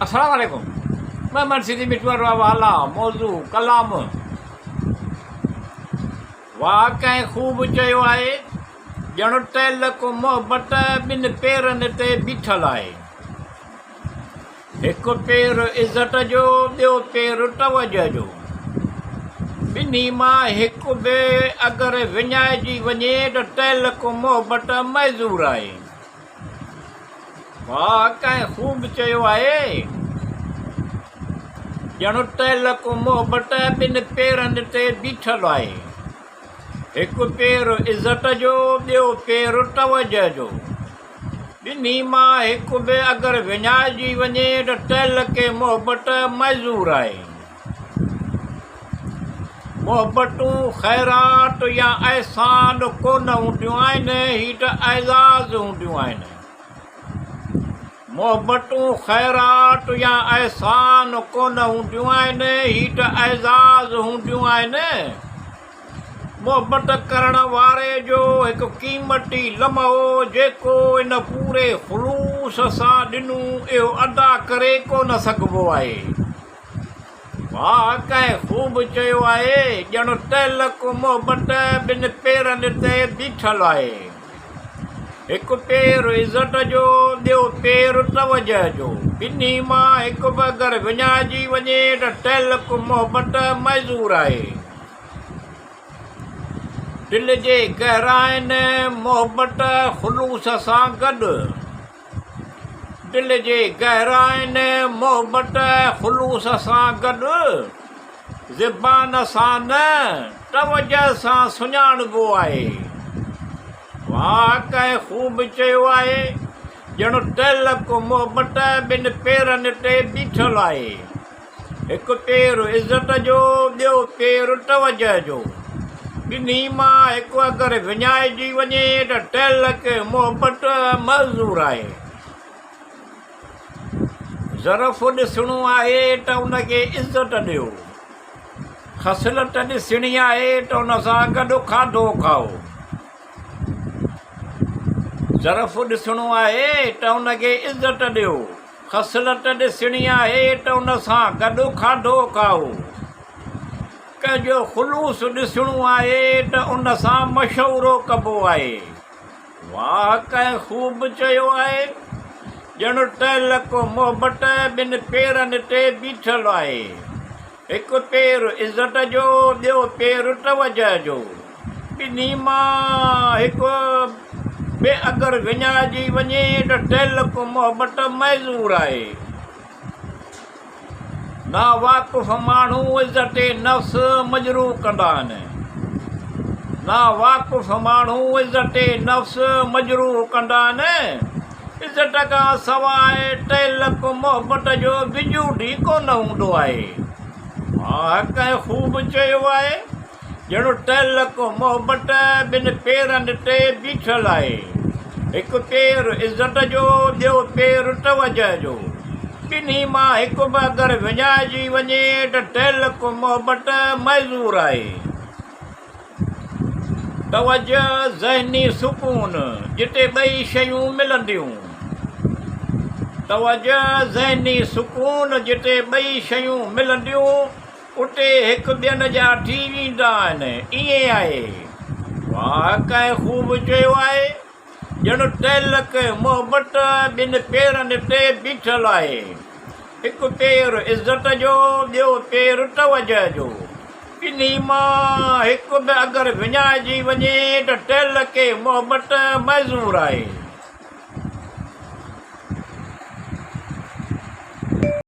السلام عليڪم محمد سنڌي مٺو وارو حوالا موضوع ڪلام واھ ڪنهن خوب چيو آهي ڄڻ تعلق محبت ٻن پيرن تي بيٺل آهي هڪ پير عزت جو ٻيو پير توجه جو ٻنهي مان هڪ به اگر وڃائجي وڃي ته تعلق محبت معذور آهي واهه ڪنهن خوب چيو آهي. ڄڻ تعلق محبت ٻن پيرن تي بيٺل آهي. هڪ پير عزت جو ٻيو پير توجه جو. ٻنهي مان هڪ به اگر وڃائجي وڃي ته تعلق محبت معذور آهي. محبتون خيرات يا احسان ڪونه هونديون آهن، هي ته اعزاز هونديون آهن. محبتون خيرات يا احسان ڪونه هونديون آهن، هي ته اعزاز هونديون آهن. محبت ڪرڻ واري جو هڪ قيمتي لمحو جيڪو ان پوري خلوص سان ڏنو، اهو ادا ڪري ڪونه سگهبو آهي. واهه ڪنهن خوب چيو آهي، ڄڻ تعلق محبت ٻن پيرن تي بيٺل آهي. هڪ پير عزت جو، ٻيو پير توجه جو. ٻنهي مان هڪ به اگر وڃائجي وڃي ته تعلق محبت معذور آهي. دل جي گهراين محبت خلوص سان گڏ. دل جي گهراين محبت خلوص سان گڏ زبان سان نه توجه سان سڃاڻبو آهي. واهه ڪنهن خوب چيو آهي ڄڻ تعلق محبت ٻن پيرن تي بيٺل آهي. هڪ پير عزت جو، ٻيو پير توجه جو. ٻنهي مان هڪ اگر وڃائجي وڃي ته تعلق محبت معذور آهي. ظرف ڏسڻو آهي ته ان کي عزت ڏيو. خصلت ڏسڻي آهي ته ان سان گڏ کاڌو کائو. ظرف ڏسڻو آهي ته ان کي عزت ڏيو. خصلت ڏسڻي آهي ته ان سان گڏ کاڌو کائو. ڪنهن جو خلوص ڏسڻو آهي ته ان سان مشورو ڪبو آهي. واهه ڪنهن خوب چيو آهي. ڄڻ تعلق محبت ٻن پيرن تي بيٺل آهي. هڪ پير عزت جو، ٻيو پير توجه جو. ٻنهي مان هڪ به اگر وڃائجي وڃي ته تعلق محبت معذور آهي. ناواقف ماڻهو عزت نفس مجروح ڪندا آهن. ناواقف ماڻهو عزت نفس مجروح ڪندا آهن. عزت کان سواء تعلق محبت جو وجود ئي ڪونه هوندو آهي. واهه ڪنهن خوب چيو آهي. ڄڻ تعلق محبت ٻن پيرن تي بيٺل آهي. هڪ پير عزت جو، ٻيو پير توجه جو. ٻنهي مان هڪ به اگر وڃائجي وڃي ته تعلق محبت معذور آهي. توجه ذهني سڪون، جتي ٻئي شيون ملنديون. توجه ذهني سڪون، جتي ٻئي شيون ملنديون. اتي هڪ ٻين جا ٿي ويندا آهن. ائين آهي. واهه ڪنهن خوب چيو آهي. ڄڻ تعلق محبت ٻن پيرن تي بيٺل آهي. هڪ پير عزت جو، ٻيو پير توجه جو. ٻنهي مان هڪ به اگر وڃائجي وڃي ته تعلق محبت معذور آهي.